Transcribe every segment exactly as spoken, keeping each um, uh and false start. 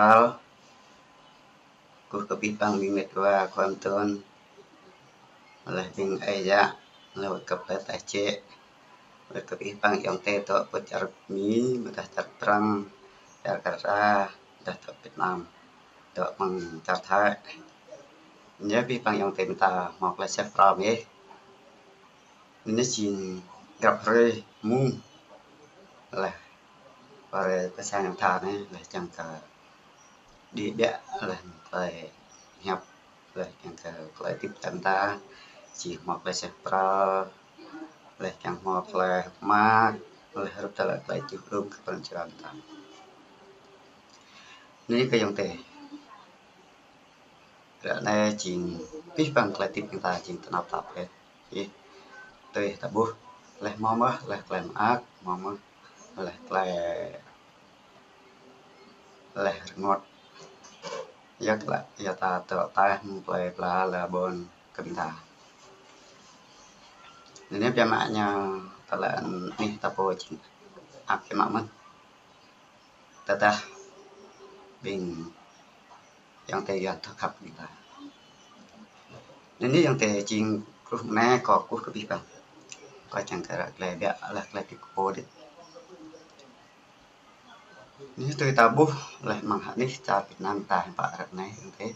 Ơ, kơkuh kơ abih bang ƀing met wa khua mơtuan, laih ƀing ayă, laih wơ̆t kơ plơi taih jĕ, wơ̆t kơ abih bang ayŏng adơi dŏ pơ čar Mi, mơ̆ dah čar Prăng, čar Kanada, dah dŏ Việt Nam, dŏ amăng čar Thái. Ñu abih bang ayŏng adơi mơta hmâo tơlơi seh pral mơ̆n. Anai jing grăp hrơi mông laih pơ hrơi pơsang yang tha anai, laih čang kơ đĭ ƀiă, laih tơlơi hiăp, laih čang kơ tơlơi hơdip ta, či hmâo tơlơi seh pral, laih čang hmâo tơlơi mơak, laih hrup tơlơi tơlơi čuh đôm kơ pran jua ta. Anai kơ ayŏng adơi. Ră anai jing abih bang tơlơi hơdip ƀing ta jing tơnap tap hĭ. Ih, tui ta ƀuh, laih hmâo mơ̆, laih tơlơi mơak, hmâo mơ̆, laih tơlơi, laih rơngot. Yua kơ laih, yua ta tơlơi taih mơ̆ng plơi pla lŏn ƀôn kơ ƀing ta. Anai biă mă ñu tơlơi anih ta pô jing ăp biă mă mơ̆n. Tơdah ƀing ayŏng adơi yua thâo khăp ƀing ta. Anai ayŏng adơi jing kruh mơnai kâo kơkuh kơ abih bang. Kâo čang kơ ră tơlơi ƀiă laih tơlơi hơdip kơ pô đĭ. Anai tui ta ƀuh laih amăng anih čar Việt Nam ta hiư̆m pă ră anai ayŏng adơi.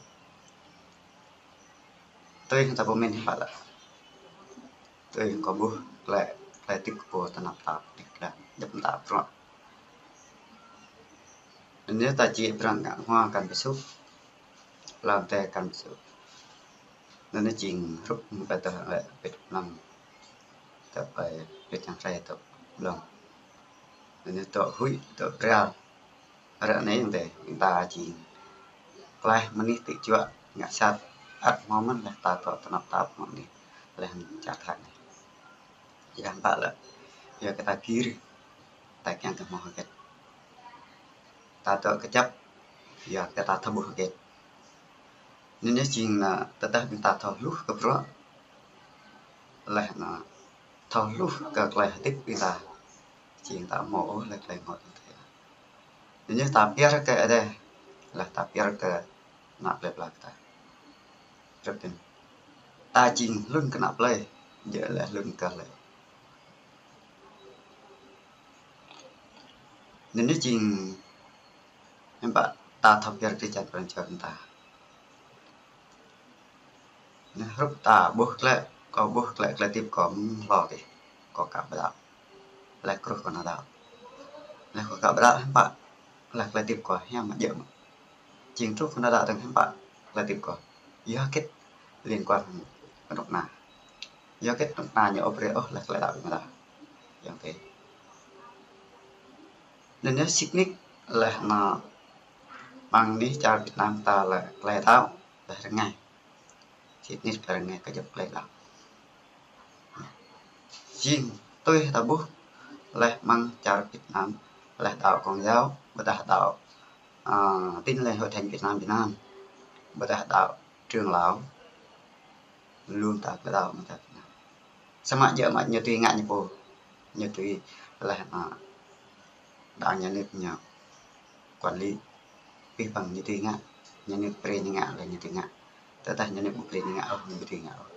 Tui hăng ta pơmĭn hiư̆m pă lĕ. Tui hăng kâo ƀuh tơlơi, tơlơi hơdip kơ pô tơnap tap, hơdip kơđang, djŏp mơta bruă. Anai ta či bruă ngă hmua kăn pơsŭ, lăm tê kăn pơsŭ. Anai jing hrup mơ̆ng pơ tơh lĕ pĭt năm, tơpă pĭt čang hrơi tơ̆ blŏng. Anai tơ̆ huĭ, tơ̆ pral. Ră anai ayŏng adơi, ƀing ta jing klaih mơnuih tơjuă ngă sat, ăt hmâo mơ̆n laih ta dŏ tơnap tap hmâo mơnuih laih čar Thái anai. Yua hiư̆m pă lĕ, yua kơ ta gir, ta kiăng kơ hmâo hơget. Ta dŏ kơjăp, yua kơ ta thâo ƀuh hơget. Anai jing anai tơdah ƀing ta thâo hluh kơ bruă, laih anai thâo hluh kơ tơlơi hơdip ƀing ta, jing ta hmâo ôh laih tơlơi rơngot ƀing ta. Anai ta pơyơr kơ Ơi Adai, laih ta pơyơr kơ ană plơi pla kơ ta. Rơp tin. Ta jing hlŭn kơ ană plơi, djơ̆ laih hlŭn kơ hlơi. Anai jing hiư̆m pă ta thâo pơyơr kơ čar pran jua ƀing ta. Anai hrup ta ƀuh tơlơi, kâo ƀuh tơlơi, tơlơi hơdip kâo mơ̆ng hlâo adih, kâo ka ƀu đaŏ. Laih kruh kâo nao đaŏ. Laih kâo ka ƀu đaŏ hiư̆m pă, laih tơlơi hơdip kâo hiam mă djơ̆ mơ̆n. Jing truh kâo nao đaŏ dơ̆ng hiư̆m pă, tơlơi hơdip kâo. Yua hơget liên quan kơ kơnuk kơna. Yua hơget kơnuk kơna ñu ƀu brơi ôh laih tơlơi đaŏ ƀing ta. Ayŏng adơi. Anai sĭt nik laih anai amăng anih čar Việt Nam ta lĕ tơlơi đaŏ laih rơngai. Sĭt nik rơngai kơ djŏp tơlơi đaŏ. Jing tui ta ƀuh laih amăng čar Việt Nam, laih đaŏ Công giáo, ƀôdah đaŏ, a, Tin Lành Hội Thánh Việt Nam Việt Nam, ƀôdah đaŏ Trưởng Lão, lu mơta tơlơi đaŏ mơ̆ng čar Việt Nam. Samơ̆ djơ̆ mă ñu tui ngă ñu pô, ñu tui laih anai đảng nhà nước ñu quản lý, abih bang ñu tui ngă, nhà nước brơi ñu ngă laih ñu tui ngă. Tơdah nhà nước ƀu brơi ñu ngă ôh, ñu ƀu tui ngă ôh.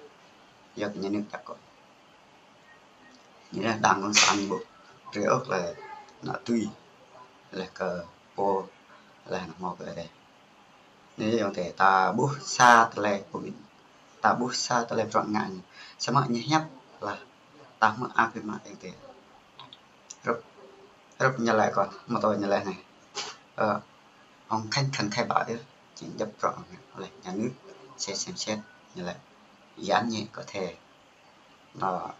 Yua kơ nhà nước čăk kơ. Ñu laih đảng cộng sản ñu ƀu brơi ôh laih anai tui, laih kơ pô, laih anai hmâo kơ Ơi Adai. Anai ayŏng adơi, ta ƀuh sa tơlơi pơmĭn, ta ƀuh sa tơlơi bruă ngă ñu. Samơ̆ ñu hiăp laih ta hmư̆ ăp biă mă ayŏng adơi. Hrup, hrup ñu laĭ kơ, mơ̆ tơlơi ñu laĭ anai. Ơ, ông Khánh Thuận khai báo yơh, jing djŏp bruă ngă laih nhà nước sẽ xem xét, ñu laĭ giảm nhẹ có thể. Anai,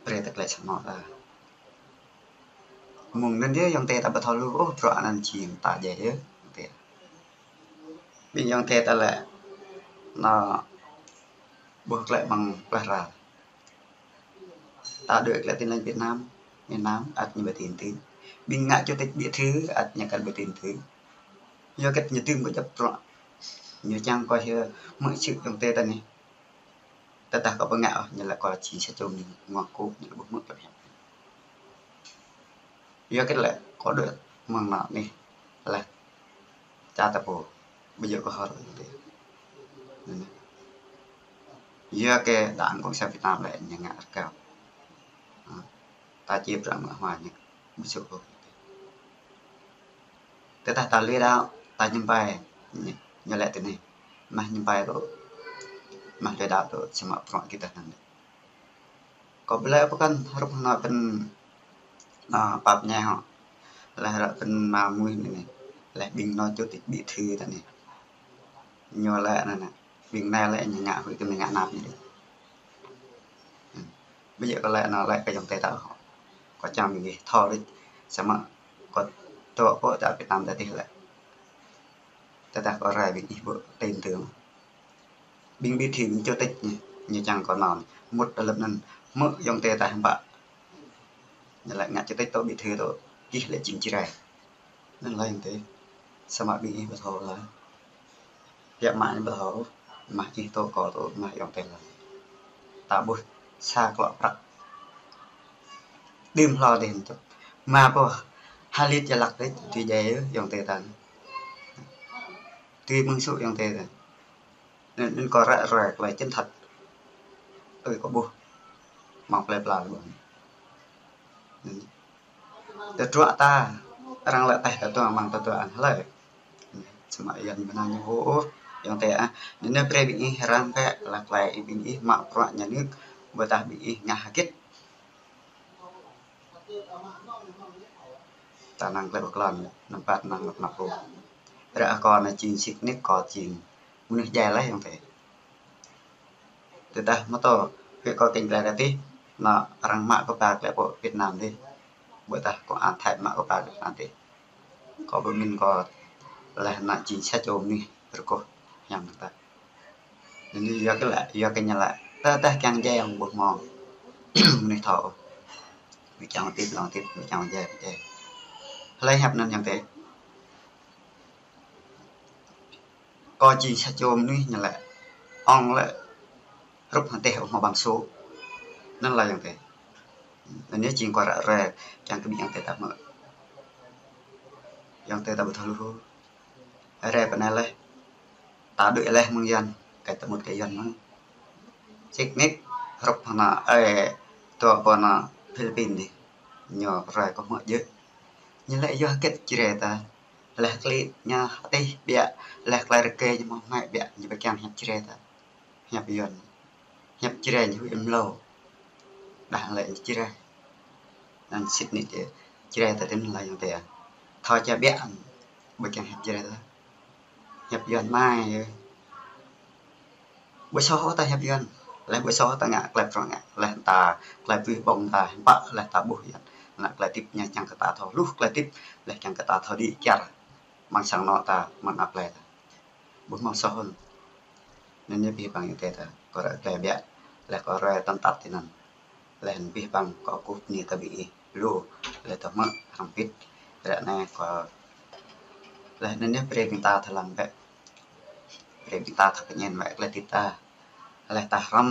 brơi tơlơi samơ̆ ta. Mơ̆ng anŭn yơh ayŏng adơi ta ƀu thâo hluh ôh, bruă anŭn jing ta djai yơh, ayŏng adơi. Ƀing ayŏng adơi ta lĕ, anai, ƀuh tơlơi amăng plah ra. Ta đuaĭ tơlơi Tin Lành Việt Nam, miền Nam, ăt ñu ƀu tin tư̆. Ƀing ngă chủ tịch bí thư, ăt ñu kăn ƀu tin tư̆. Yua hơget ñu tưm kơ djŏp bruă. Ñu čang kơ hyu mơ̆ sĭt ayŏng adơi ta anai. Tơdah kâo ƀu ngă ôh, ñu laĭ kâo jing sa čô mơnuih ngoan kŭ, ñu laĭ ƀu hmư̆ tơlơi hiăp. Yua hơget lĕ kâo đuaĭ mơ̆ng anai, laih Ča ta pô, ƀu djơ̆ kơ hor tih. Anŭn. Yua kơ đảng cộng sản Việt Nam lĕ ñu ngă rơkâo. Hă. Ta či prăng mă hua ñu ƀu suk ôh. Tơdah ta lui đaŏ, ta ñăm pai, ñu, ñu lĕ tui anai. Mah ñăm pai tŭ, mah lui đaŏ tŭ, samơ̆ prŏng kơ tah anŭn. Kâo ƀu lĕ pơkŏn hrup hơnă pơ̆n, a, pap ñe hŏ. Lĕ ră pơ̆n ma muih anai anai. Lĕ ƀing nô chủ tịch bí thư ta anai. Ñu lĕ anŭn anai. Ƀing anai lĕ ñu ngă huĭ kơ ñu ngă anăp ñu đôč. Hm. Ƀu djơ̆ kơ lĕ anŭn lĕ kơ ayŏng adơi ta hŏ. Kâo čang ƀing gih thâo đôč. Samơ̆ kâo tŏ pô ta Việt Nam ta tih lĕ. Tơdah kâo rai ƀing ih ƀu tin tưởng. Ƀing bí thư, ƀing chủ tịch ñu, ñu čang kâo nao mŭt tơlơi anŭn, hmư̆ ayŏng adơi ta hiư̆m pă. Ñu lĕ ngă chủ tịch tŭ bí thư tŭ, čih lĕ jing Jrai. Anŭn lĕ ayŏng adơi. Samơ̆ ƀing ih ƀu thâo lơi. Biă mă ñu ƀu thâo, mah ih tŭ kâo tŭ, mah ayŏng adơi lơi. Ta ƀuh sa klŏ prăk. Đưm hlâo dih tŭ. Mă pô ha lit jơlăk đôč, tui djai ayŏng adơi ta. Tui mơ̆ng sŭ ayŏng adơi ta. Anŭn, anŭn kâo ră ruai tơlơi chân thật. Ơi kâo ƀuh. Mơ̆ng plơi pla lĕ ƀuh. Anŭn. Tơdruă ta, arăng lĕ teh tơdruă, mơ̆ng tơdruă anŭn hlơi. Samơ̆ Yuan ƀu nao ñu ôh, ayŏng adơi ah. Anŭn brơi ƀing ih răng bĕ, lăk tơlơi ƀing ih mă bruă nhà nước, ƀôdah ƀing ih ngă hơget. Ta năng tơlơi ƀu klăn, anăm păt năng lăp năp ôh. Ră kâo anai jing sĭt nik, kâo jing mơnuih djai laih ayŏng adơi. Tơdah mơ̆ tŏ, huĭ kâo kiăng tơlơi ră tih, anŭn arăng mă kơ ba tơlơi pô Việt Nam dih. Ƀôdah kâo an Thái mă kơ ba Việt Nam dih. Kâo pơmĭn kâo laih anŭn jing sa čô mơnuih rơgoh hiam ta. Anŭn yua kơ lĕ, yua kơ ñu lĕ. Tơdah kiăng djai ƀu hmâo mơnuih thâo. Ƀu kiăng tip, lăng tip, ƀu kiăng djai, djai. Hlơi hiăp anŭn ayŏng adơi. Kâo jing sa čô mơnuih ñu lĕ. Ŏng lĕ hrup hăng teh ƀu hmâo ƀăng sô. Anŭn lĕ ayŏng adơi. Anŭn yơh jing kâo ră ruai kiăng kơ ƀing ayŏng adơi ta hmư̆. Ayŏng adơi ta ƀu thâo hluh. Rai pơ anai laih. Ta đuaĭ laih mơ̆ng Yuan, kơ ta mŭt kơ Yuan mơ̆n. Sĭt nik, hrup hăng anŭn, ơ, tơdruă pô anŭn Philippin dih. Ñu rai kâo hmư̆ djơ̆. Ñu lĕ yua hơget Jrai ta. Laih klĭ ñu hơtih ƀiă, laih tơlơi rơgơi ñu mơ̆ng hmai ƀiă, ñu ƀu kiăng hiăp Jrai ta. Hiăp Yuan. Hiăp Jrai ñu huĭ mlâo. Đah lĕ Jrai. Anŭn sĭt nik Jrai ta tui anŭn lĕ ayŏng adơi. Thâo ča ƀiă, ƀu kiăng hiăp Jrai ta. Hiăp Yuan mai yơh. Ƀu soh ôh ta hiăp Yuan. Laih ƀu soh ta ngă tơlơi prŏng ngă. Laih ta tơlơi tui ƀơ̆ng ta hiư̆m pă laih ta ƀuh Yuan. Anŭn tơlơi tip ñu čang kơ ta thâo hluh tơlơi tip. Laih čang kơ ta thâo đĭ čar. Mơ̆ng sang anŏ ta, mơ̆ng anăp plơi ta. Ƀu hmâo soh ôh. Anŭn yơh abih bang ayŏng adơi ta. Kâo ră ruai ƀiă. Laih kâo ruai tơm tăt tui anŭn. Laih anŭn abih bang kâo kơkuh bơni kơ ƀing ih lu, laih tơhmư̆ hrŏm hơbĭt. Ră anai kâo, laih anŭn yơh brơi ƀing ta thâo lăng bĕ. Brơi ƀing ta thâo kơñen bĕ tơlơi hơdip ta. Laih ta hrăm,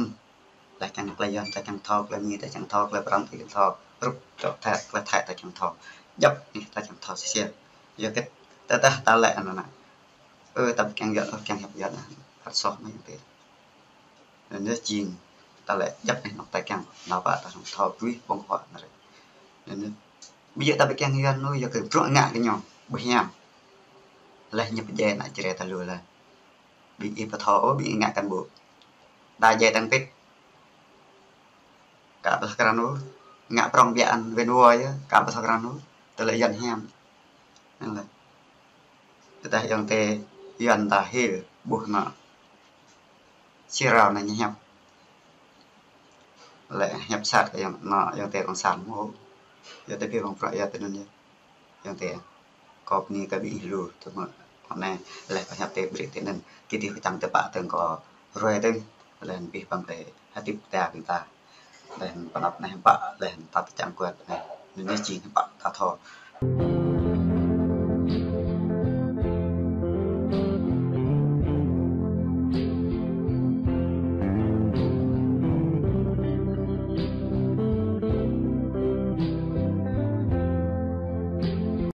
laih kiăng tơlơi Yuan ta kiăng thâo, tơlơi Mi ta kiăng thâo, tơlơi Prăng ta kiăng thâo, hrup tơlơi Thái, tơlơi Thái ta kiăng thâo. Djŏp anih ta kiăng thâo sĭt sĭt. Yua kơ tơdah ta lĕ anŭn anai. Ơ, ta ƀu kiăng Yuan, ơ, kiăng hiăp Yuan anai. Ăt soh mơ̆n ayŏng adơi. Anŭn yơh jing, ta lĕ djŏp anih anŏ ta kiăng, anŭn pă ta hrŏm thâo tui ƀơ̆ng huă anŭn rĕ. Anŭn yơh, ƀu djơ̆ ta ƀu kiăng Yuan ôh, yua kơ bruă ngă kơ ñu ƀu hiam. Laih ñu pơdjai ană Jrai ta lu laih. Ƀing ih ƀu thâo ôh, ƀing ih ngă kăn ƀu. Đa djai tăng pit. Ka ƀu hloh krăn ôh, ngă prŏng biă anŭn win wô yơh, ka ƀu hloh krăn ôh, tơlơi Yuan hiam. Anŭn lĕ. Tơdah ayŏng adơi Yuan ta hil ƀuh anŭn. Sĭt rao anŭn ñu hiăp. Lĕ hiăp sat kơ ayŏng anŭn, ayŏng adơi cộng sản mơ̆. Yua tơ ƀing ƀơ̆ng prăk yua tơ anŭn yơh. Ayŏng adơi. Kâo bơni kơ ƀing ih lu, tơma anai, laih kâo hiăp tơ brơi tơ anŭn. Kơ tih kơ čang tơ pă tơ̆ng kâo ruai tơ̆ng, laih anŭn abih bang tơ hơdip ta ƀing ta. Laih anŭn pơanăp anai pă, laih anŭn ta tơčang kuat anai. Anŭn yơh jing pă ta thâo.